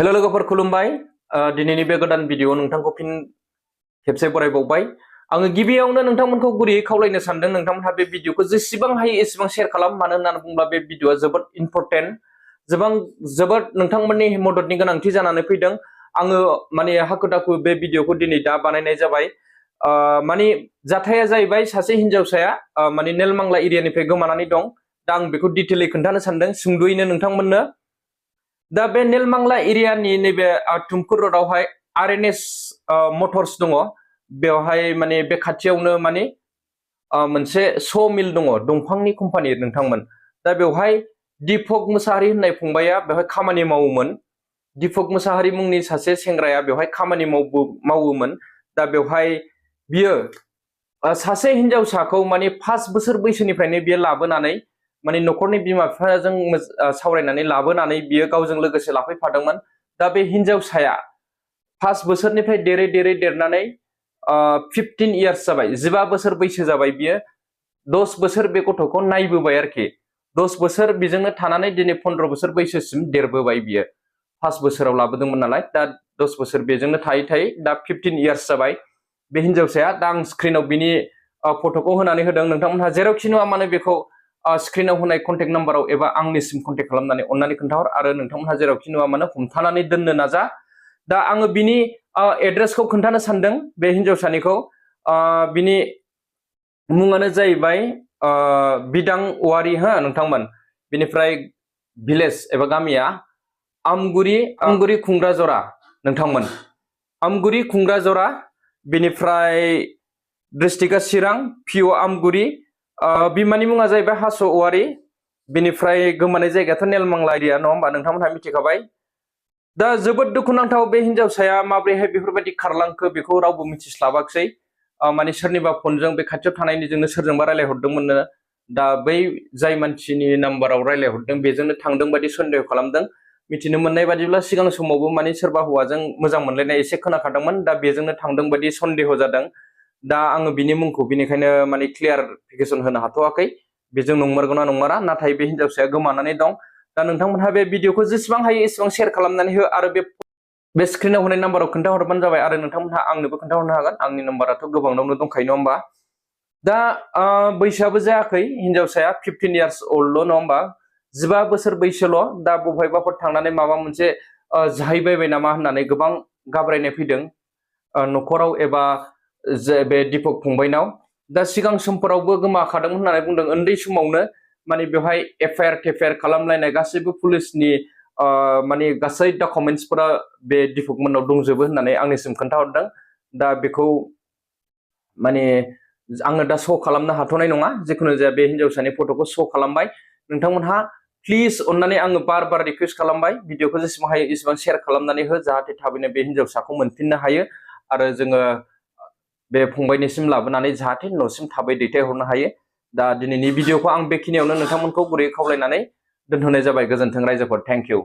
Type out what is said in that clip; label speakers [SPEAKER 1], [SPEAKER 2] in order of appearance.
[SPEAKER 1] hello लोगोफोर खुलुमबाय दिनैनि बे गोदान भिडिअ नोंथांखौ फिन खेबसे बरायबावबाय आङो गिबियावनो नोंथांमोनखौ गुरैयै खावलायनो सानदों नोंथांमोनहा बे भिडिअखौ जेसेबां हायो एसेबां शेयार खालाम मानो होननानै बुङोब्ला बे भिडिअआ जोबोद इम्पोर्टेन्ट जोबोद नोंथांमोननि मददनि गोनांथि जानानै फैदों आङो माने हाखु दाखु बे भिडिअखौ दिनै दा बानायनाय जाबाय माने जाथाया जाहैबाय सासे हिनजावसाया माने नेलमांला एरियानिफ्राय गोमानानै दं दा आं बेखौ डिटेइलै खोन्थानो सानदों सुंद'यैनो नोंथांमोननो दा बे नेलमांला एरियानि नैबे तुमकुर रोडआवहाय आरएनएस मटर्स दङ बेवहाय माने बे खाथियावनो माने मोनसे स' मिल दङ दंफांनि कम्पानि नोंथांमोन दा बेवहाय दीपक मुसाहारि होननाय फंबाया बेवहाय खामानि मावोमोन दीपक मुसाहारि मुंनि सासे सेंग्राया बेवहाय खामानि मावोमोन दा बेवहाय बियो सासे हिनजावसाखौ माने 5 बोसोर बैसोनिफ्रायनो बियो लाबोनानै माने न'खरनि बिमा बिफाजों सावरायनानै लाबोनानै बियो गावजों लोगोसे लाफैफादोंमोन दा बे हिनजावसाया 5 बोसोरनिफ्राय देरै देरनानै 15 इयार्स जाबाय 15 बोसोर बैसो जाबाय बियो 10 बोसोर बे गथ'खौ नायबोबाय आरोखि 10 बोसोर बेजोंनो थानानै दिनै 15 बोसोर बैसोसिम देरबोबाय बियो 5 बोसोराव लाबोदोंमोन नालाय दा 10 बोसोर बेजोंनो थायै दा 15 इयार्स जाबाय बे हिनजावसाया दा आं स्क्रिनाव बिनि फट'खौ होनानै होदों नोंथांमोनहा जेरावखि नुवा मानो बेखौ स्क्रिनाव होनाय कन्टेक्ट नाम्बाराव एबा आंनिसिम कन्टेक्ट खालामनानै अन्नानै खोन्थाहर आरो नोंथांमोनहा जेरावखि नुवा मानो हमथानानै दोननो नाजा दा आङो बिनि एड्रेसखौ खोन्थानो सानदों बे हिनजावसानिखौ बिनि मुङानो जाहैबाय बिदां औवारि हो नोंथांमोन बिनिफ्राय भिलेज एबा गामिया आमगुरि खुंग्राजरा नोंथांमोन आमगुरि खुंग्राजरा बिनिफ्राय डिस्ट्रिक्टआ चिरां पिअ आमगुरि बिमानि मुङा जाहैबाय हास' औवारि बिनिफ्राय गोमानाय जायगायाथ' नेलमांला एरिया नङा होमबा नोंथांमोनहा मिथिखाबाय दा जोबोद दुखुनांथाव बे हिनजावसाया माब्रैहाय बेफोरबायदि खारलांखो बेखौ रावबो मिथिस्लाबाखसै माने सोरनिबा फनजों बे खाथियाव थानायनिजोंनो सोरजोंबा रायलायहरदोंमोननो दा बै जाय मानसिनि नाम्बाराव रायलायहरदों बेजोंनो थांदों बायदि सन्देह खालामदों मिथिनो मोननाय बादिब्ला सिगां समावबो माने सोरबा हौवाजों मोजां मोनलायनाय एसे खोनाखादोंमोन दा बेजोंनो थांदों बायदि सन्देह जादों दा आङो बिनि मुंखौ बिनिखायनो माने क्लियारिफिकेसन होनो हाथ'वाखै बेजों नंमारगौना नंमारा नाथाय बे हिनजावसाया गोमानानै दं दा नोंथांमोनहा बे भिडिअखौ जेसेबां हायो एसेबां शेयार खालामनानै हो आरो बे स्क्रिनाव होनाय नाम्बाराव खोन्थाहरबानो जाबाय आरो नोंथांमोनहा आंनोबो खोन्थाहरनो हागोन आंनि नाम्बाराथ' गोबांनावनो दंखायो नङा होमबा दा बैसोआबो जायाखै हिनजावसाया 15 इयार्स अल्डल' नङा होमबा 15 बोसोर बैसोल' दा बबेहायबाफोर थांनानै माबा मोनसे जाहैबायबाय नामा होननानै गोबां गाब्रायनाय फैदों न'खराव एबा बे दीपक फंबायनाव दा सिगां समफोरावबो गोमाखादोंमोन होननानै बुंदों उन्दै समावनो माने बेवहाय एफआइआर खालामलायनाय गासैबो पुलिसनि माने गासै डकुमेन्टसफोरा बे दीपक मोननाव दंजोबो होननानै आंनिसिम खोन्थाहरदों दा बेखौ माने आङो दा श' खालामनो हाथ'नाय नङा जिखुनु जाया बे हिनजावसानि फट'खौ श' खालामबाय नोंथांमोनहा प्लिज अन्नानै आङो बार रिकुवेस्ट खालामबाय भिडिअखौ जेसेबां हायो एसेबां शेयार खालामनानै हो जाहाथे थाबैनो बे हिनजावसाखौ मोनफिननो हायो आरो जोङो बे फंबायनिसिम लाबोनानै जाहाथे न'सिम थाबै दैथायहरनो हायो दा दिनैनि भिडिअखौ आं बेखिनियावनो नोंथांमोनखौ गुरैयै खावलायनानै दोनथ'नाय जाबाय गोजोन्थों रायजोफोर थेंक इउ